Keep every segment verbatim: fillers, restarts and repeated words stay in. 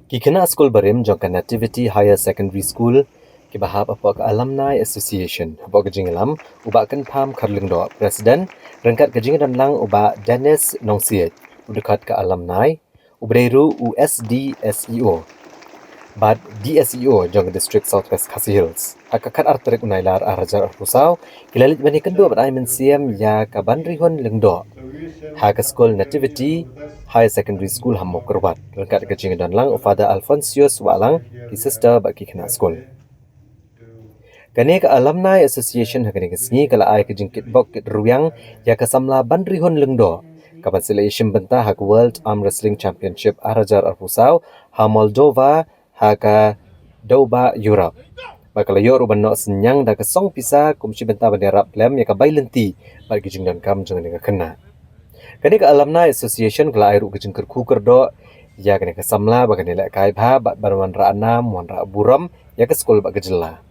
Ki khynnah skul barim jong ka Nativity Higher Secondary School kiba hap hapoh ka Alumni Association, hapoh ka jingïalam u Bah Kynpham Kharlyngdoh, President, ryngkat ka jingdonlang u Bah Dennis Nongsiej, u dkhot ka alumni, uba dei ruh u S D S E O bad D S E O jong ka District South West Khasi Hills. Ha ka khatar tarik u Nailar arhajar arphew saw, ki la leit ban ïakynduh bad ai mynsiem ïa ka Banrihun Lyngdoh ha ka skul Nativity Higher Secondary School ha Mawkyrwat, ryngkat ka jingdonlang u Father Alphonsius Wahlang, ki sister bad ki khynnah skul. Kane ka Alumni Association ha kane ka sngi ka la ai ka jingkitbok kitrwiang ïa ka samla Banrihun Lyngdoh, kaba sa leit shim bynta ha ka World Arm Wrestling Championship arhajar arphew saw ha Moldova, ha ka dewbah Europe. Bad ka la ïoh ruh ban noh synñiang da ka song pisa kum shi bynta ban ïarap lem ïa ka bai lynti bad ki jingdonkam jong kane ka khynnah. Kane ka Alumni Association ka la ai ruh ka jingkyrkhu kyrdoh ïa kane ka samla ba kan ïalehkai bha bad ban wanrah nam wanrah burom ïa ka skul bad ka jylla.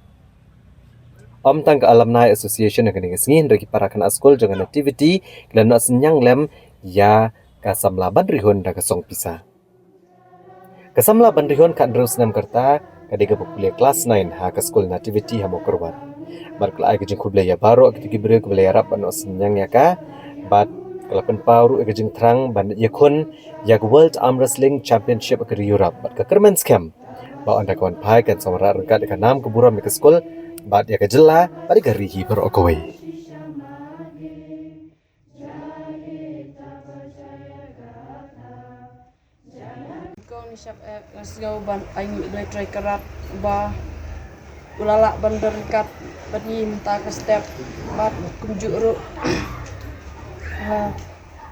Ym tang ka Alumni Association ha kane ka sngi, hynrei ki para khynnah skul jong ka Nativity ki la noh synñiang lem ïa ka samla Banrihun da ka song pisa. Ka samla Banrihun khathynriew snem ka rta, ka dei kaba pule klas nine ha ka skul Nativity ha Mawkyrwat. Bad ka la ai ka jingkhublei ïa baroh kita ki briew kiba la ïarap ban noh synñiang ïa ka. Bad ka la pynpaw ruh ïa ka jingthrang ban ïakhun ïa ka World Arm Wrestling Championship ha ka ri Europe bad ka kyrmen skhem ba ynda ka wan phai kan sa wanrah ryngkat ïa ka nam ka burom ïa ka skul bad ïa ka jylla bad ïa ka ri hi baroh kawei. Kong Nishap, eh, nga sngew ban ainguh ïa u Trai Kynrad ba u la lah ban don ryngkat bad ngi mynta ka step, bad kumjuh ruh nga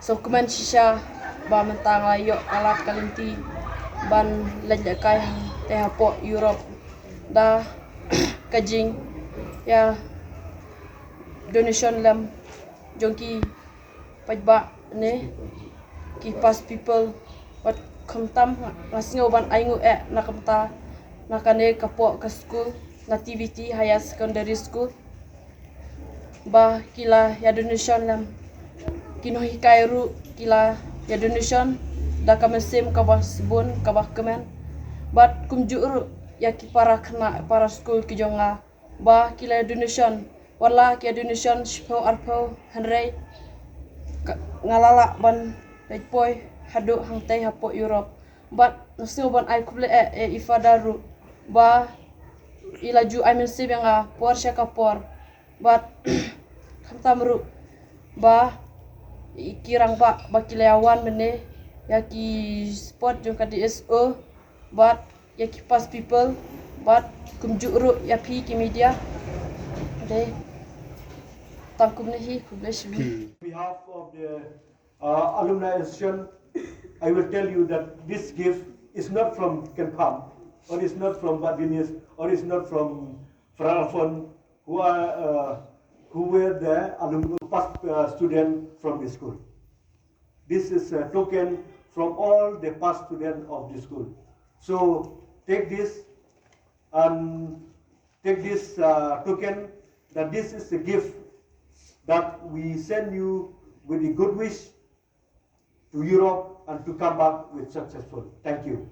sngewkmen shisha ba mynta nga la ïoh ka lad ka lynti ban leit lehkai hangtei hapoh Europe da ka jingïa donation lem jong ki paidbah ne ki past people. Bad khamtam nga, nga sngew ban ainguh eh na ka bynta na kane ka poh ka skul Nativity Higher Secondary School ba ki la ïa donation lem, ki nonghikai ruh ki la ïa donation da ka mynsiem kaba sbun kaba kmen. Bad kumjuh ruh ïa ki para khynnah para skul ki jong nga ba ki la donation, wat la ki donation shiphew arphew, hynrei ka, nga la lah ban leit poi haduh hangtei hapoh Europe. Bad nga sngew ban ai khublei eh, eh, ïa i Father ruh ba i la ju ai mynsiem ïa nga por sha ka por. Bad khamtam ruh ba i ki rangbah ba ki la ïa wan mynne ïa ki support jong ka D S O bad ïa ki past people, bad kumjuh ruh ïa phi ki media. Dei tang kumne hi, khublei shibun. On behalf of the, uh, alumni association, I will tell you that this gift is not from Kynpham, or is not from Bah Dennis, or is not from Father Alphon, who are, uh, who were the alumni, past, uh, student from the school. This is a token from all the past students of the school. So take this and take this, uh, token that this is a gift that we send you with a good wish to Europe and to come back with successful. Thank you.